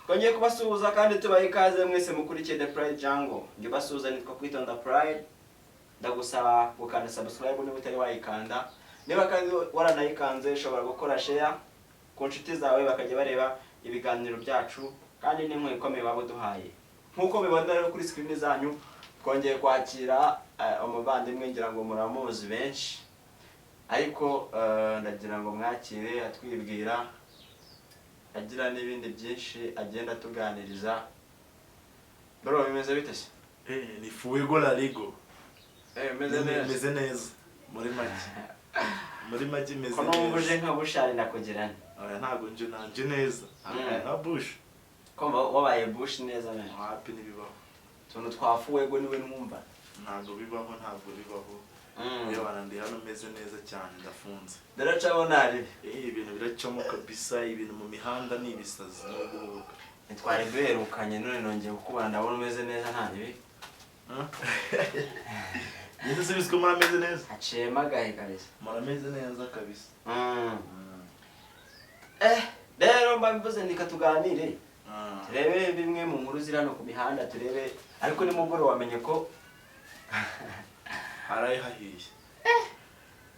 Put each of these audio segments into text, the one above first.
Twongeye kubasuhuza kandi tubaha ikaze mwese mukurikiye The Pride Jungle. Njye ubasuhuza nitwa Kwitonda Pride. Ndagusaba gukanda subscribe niba utari wayikanda. Niba kandi waranayikanze, ushobora gukora share ku nshuti zawe, bakajya bareba ibiganiro byacu, kandi n'inkunga ikomeye waba uduhaye. Nk'uko mubibona rero kuri screen zanyu, twongeye kwakira umuvandimwe, ngira ngo muramuzi benshi, ariko ndagira ngo mwakire atwibwira, agira n'ibindi byinshi agenda atuganiriza. Bro, bimeze bite se? Ni Fuego la Ligo. Bimeze neza. Meze neza muri make meze Ko numva uje neza. nka bushari, ndakugira nte? Oya, ntabwo nje, nanje neza. Nka Bush. Ko wabaye bush neza neza. Wapi, ntibibaho. Utuntu twa Fuego niwe numva. Ntabwo bibaho, ntabwo bibaho. Iyo ndi hano meze neza cyane, ndafunze. Daracamo naribi. Ibintu biracamo kabisa, ibintu mu mihanda ni ibisazi, no guhubuka. Ntitwari duherukanye, none nongeye kukubona, ndabona umeze neza, nta bibi. Ngeze se biswe murameze neza? Haciyemo agahe kabisa. Murameze neza kabisa. Rero mba mvuze ndika tuganire, turebe bimwe mu nkuru ziri hano ku mihanda, turebe. Ariko nimugoroba wamenye ko Haraye hahiye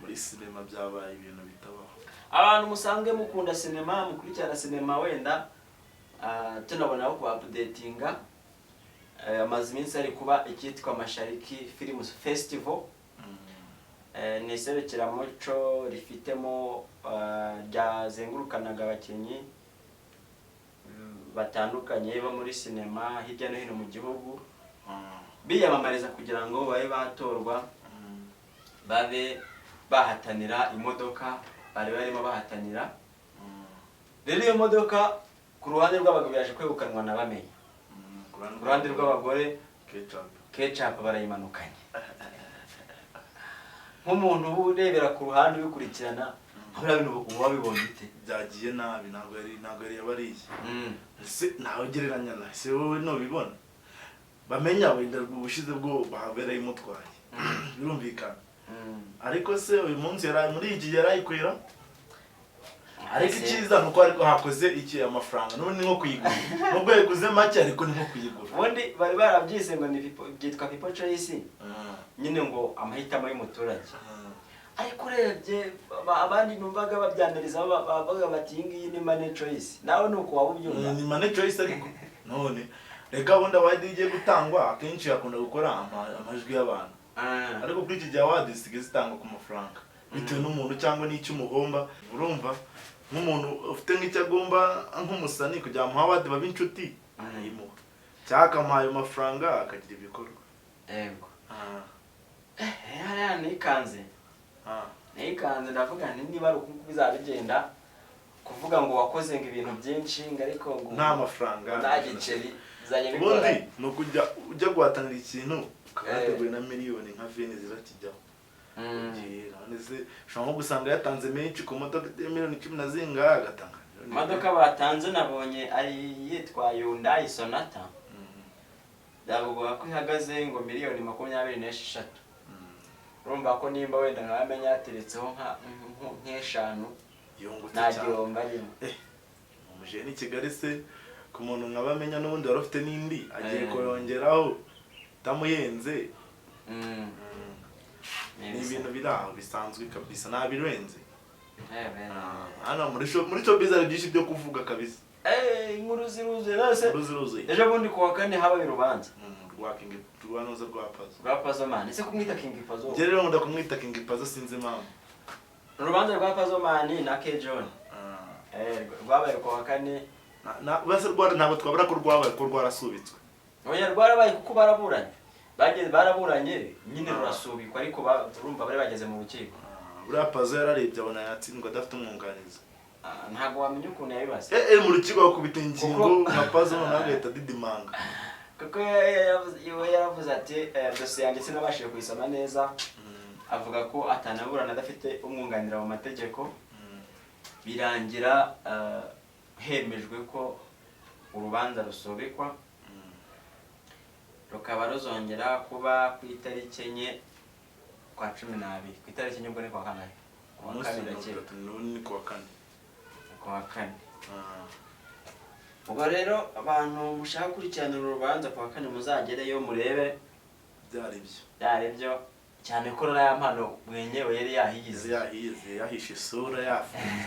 muri sinema, byabaye ibintu bitabaho. Abantu musanzwe mukunda sinema, mukurikirana sinema, wenda tunabona aho kuupdatinga. Amaze iminsi ari kuba icyitwa Mashariki Films Festival. Ni iserukiramuco rifitemo ryazengurukanaga abakinnyi batandukanye bo muri sinema hirya no hino mu gihugu, biyamamariza kugira ngo babe batorwa, babe bahatanira imodoka bari barimo bahatanira. Rero iyo modoka ku ruhande rw'abagabo yaje kwegukanwa na Bamenya. Ku ruhande rw'abagore, Ketchup. Ketchup barayimanukanye. Nk'umuntu uba urebera ku ruhande, ubikurikirana, buriya bintu uba wabibonye ute? Byagiye nabi, ntabwo yari yabariye. Ese ntawe ugereranya na se wowe nubibona? Bamenya wenda ubushize bwo bahabera imutwaye, birumvikana. Ariko se uyu munsi yari muri iki gihe yarayikwera? Ariko icyiza ni uko ariko hakoze iki amafaranga, n'ubundi ni nko kuyigura, nubwo yayiguze make, ariko ni nko kuyigura. Ubundi bari barabyise ngo ni byitwa people choice nyine, ngo amahitamo y'umuturage. Ariko urebye abandi numvaga babyanariza, bavuga bati iyi ngiyi ni money choice. Nawe ni uko waba ubyumva? Ni money choice, ariko none reka ubundi award igiye gutangwa akenshi akunda gukora amajwi y'abantu. Ariko kuri iki gihe award zisigaye zitangwa ku mafaranga, bitewe n'umuntu cyangwa n'icyo umuhomba. Urumva nk'umuntu ufite nk'icyo agomba, nk'umusani, kugira ngo amuhe award babe inshuti, arayimuha cyangwa akamuha ayo mafaranga akagira ibikorwa. Yego. Hariya nikanze. Nikanze, ndavuga nti niba ari uku nguku bizaba bigenda, kuvuga ngo wakoze ngo ibintu byinshi, ngo ariko ngo nta mafaranga, nta giceri, bizajya bigora. Ubundi ni ukujya ujya guhatanira ikintu ukaba wateguye na miliyoni nka 20 zirakijyaho. Ugiye, none se ushobora nko gusanga yatanze menshi ku modoka iteye miliyoni cumi na zingahe, agatanga miliyoni. Imodoka batanze nabonye ari yitwa Hyundai Sonata. Byavuga ko ihagaze ngo miliyoni 26. Urumva ko nimba wenda nka Bamenya yateretseho nk'eshanu, yungutse nta cyane. gihombo arimo. Umujene i Kigali se, ku muntu nka Bamenya n'ubundi wari ufite n'indi, agiye kuyongeraho itamuhenze. Ni ibintu biri aho bisanzwe kabisa, nta birenze. Hano muri showbiz hari byinshi byo kuvuga kabisa. Inkuru ziruzuye rwose. Inkuru ziruzuye. Ejo bundi ku wa kane habaye urubanza Rwa King, rwa Noza, rwa Pazo. Rwa Pazo Man. Ese kumwita King Pazo? Njye rero nkunda kumwita King Pazo, sinzi impamvu. Urubanza rwa Pazo Man na K John. Rwabaye ku wa kane. Base rwara, ntabwo twabura ko rwabaye, ko rwarasubitswe. Oya, rwarabaye kuko baraburanye, bageze baraburanye nyine, rurasubikwa, ariko urumva bari bageze mu rukiko. Buriya Pazo yararebye abona yatsindwa adafite umwunganizi. Ntabwo wamenya ukuntu yabibaze. Mu rukiko bakubita ingingo nka Pazo, noneho agahita didimanga. Kuko we yaravuze ati dosiye yanjye sinabashije kuyisoma neza. Avuga ko atanaburana adafite umwunganira mu mategeko. Birangira hemejwe ko urubanza rusubikwa, rukaba ruzongera kuba ku itariki 4 kwa 12. Ku itariki 4, ubwo ni kwa kangahe? Ku wa Umunsi kane, mirongo ndakeka. itatu n'ubu ni ku wa kane. Ku wa kane. Ubwo rero abantu mushaka gukurikirana uru rubanza, ku wa kane muzagereyo murebe. Byari byo. Byari byo cyane ko na Yampano mwenyewe yari yahize. Yari yahize, yahishe isura, yafunze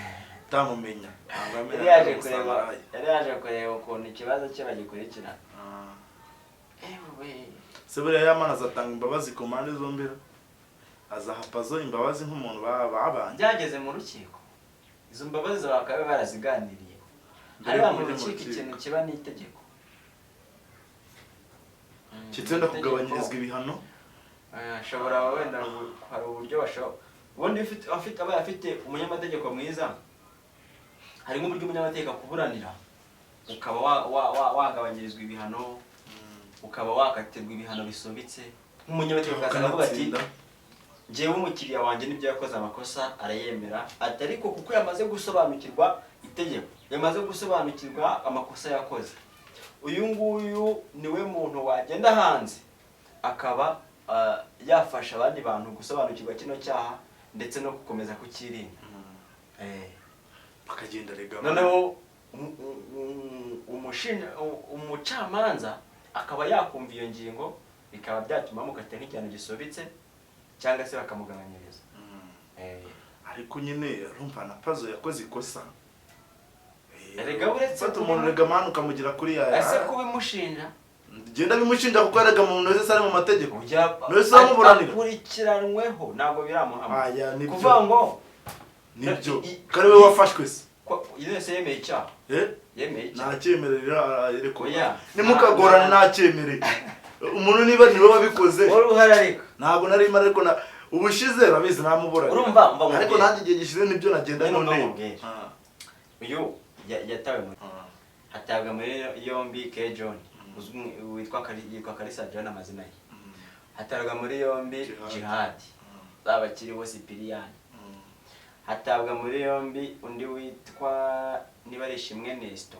utamumenya, ntabwo amenya. Yari yaje kureba. Umusamarayi. Yari yaje kureba ukuntu ikibazo cye bagikurikirana. Ah. Ewe. Se buriya Yampano azatanga imbabazi ku mpande zombi? Azaha Pazo imbabazi nk'umuntu babanye? Byageze mu rukiko, izo mbabazi bakaba baraziganiriye. Mbere Hariya yo mu kujya mu rukiko rukiko. ikintu kiba ni itegeko. Kitenda Itegeko. Kugabanyirizwa ibihano. Ashobora wenda hari uburyo bashobora ubundi afite abaye afite umunyamategeko mwiza, hari nk'uburyo umunyamategeko akuburanira ukaba wagabanyirizwa ibihano, ukaba wakatirwa ibihano bisubitse, nk'umunyamategeko akaza akavuga ati: Ukanatsinda. "Njyewe umukiriya wanjye nibyo yakoze amakosa arayemera," ati, "ariko kuko yamaze gusobanukirwa itegeko, yamaze gusobanukirwa amakosa yakoze, uyu nguyu niwe muntu wagenda hanze akaba yafasha abandi bantu gusobanukirwa kino cyaha ndetse no gukomeza kucyirinda." Bakagenda rega. Noneho umucamanza akaba yakumva iyo ngingo, bikaba byatuma bamukatira nk'igihano gisubitse cyangwa se bakamugabanyiriza. Ariko nyine urumva na Pazo yakoze ikosa. Erega uretse Fata umuntu rega man ukamugira kuri ya Ese kubimushinja? Genda bimushinja, kuko erega umuntu wese ari mu mategeko. Ujya None se wamuburanira? Akurikiranweho, ntabwo biramuhama. Aya nibyo. Kuvuga ngo Nibyo, ko ari we wafashwe se. Yese yemeye icyaha. Eh? Yemeye icyaha. Nacyemerera ariko. Oya. Nimukagorane, nacyemere umuntu niba niwe wabikoze. Wari uhari ariko. Ntabwo nari mpari, ariko na ubushize urabizi namuburanye. Urumva, mba nkubwire. Ariko nanjye igihe gishize nibyo nagenda Nyine mba none. nkubwire. Uyu yatawe muri hatabwa muri yombi K John uzwi witwa yitwa Kalisa John amazina ye, hatabwa muri yombi Jihad. Jihad zaba akiriho Sipiriyani, hatabwa muri yombi undi witwa niba ari Ishimwe Nesto,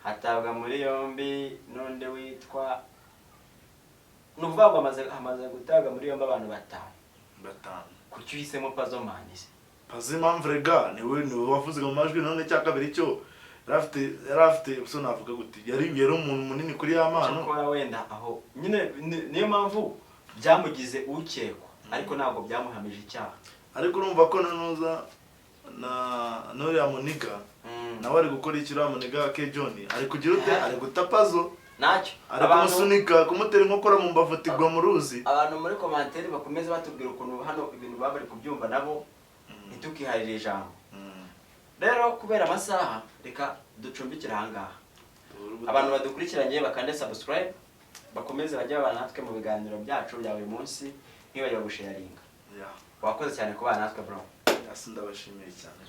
hatabwa muri yombi n'undi witwa, ni ukuvuga ngo hamaze gutabwa muri yombi abantu batanu. Batanu. Kuki uhisemo Pazo man se? Pazo, impamvu rega niwe wavuze mu majwi. None cya kabiri cyo yari afite so navuga gute, yari umuntu munini kuri Yampano. Cyakora wenda aho nyine niyo mpamvu byamugize ukekwa, ariko ntabwo byamuhamije icyaha. Ariko urumva ko nanuza na n'uriya muniga nawe ari gukora iki? Uriya muniga ke John ari kugira ute? Ari guta Pazo. Ntacyo. Ari kumusunika, kumutera inkokora mu mbavu, ati gwa mu ruzi. Abantu muri commentaire bakomeze batubwira ukuntu hano ibintu baba bari kubyumva nabo, ntitukiharire ijambo. Rero kubera amasaha, reka ducumbikire ahangaha. Abantu badukurikiranye bakande subscribe, bakomeze bajye babana natwe mu biganiro byacu bya buri munsi, ntibajya gusharinga. Yeah. Wakoze cyane kubana natwe, bro. Yes, ndabashimiye cyane.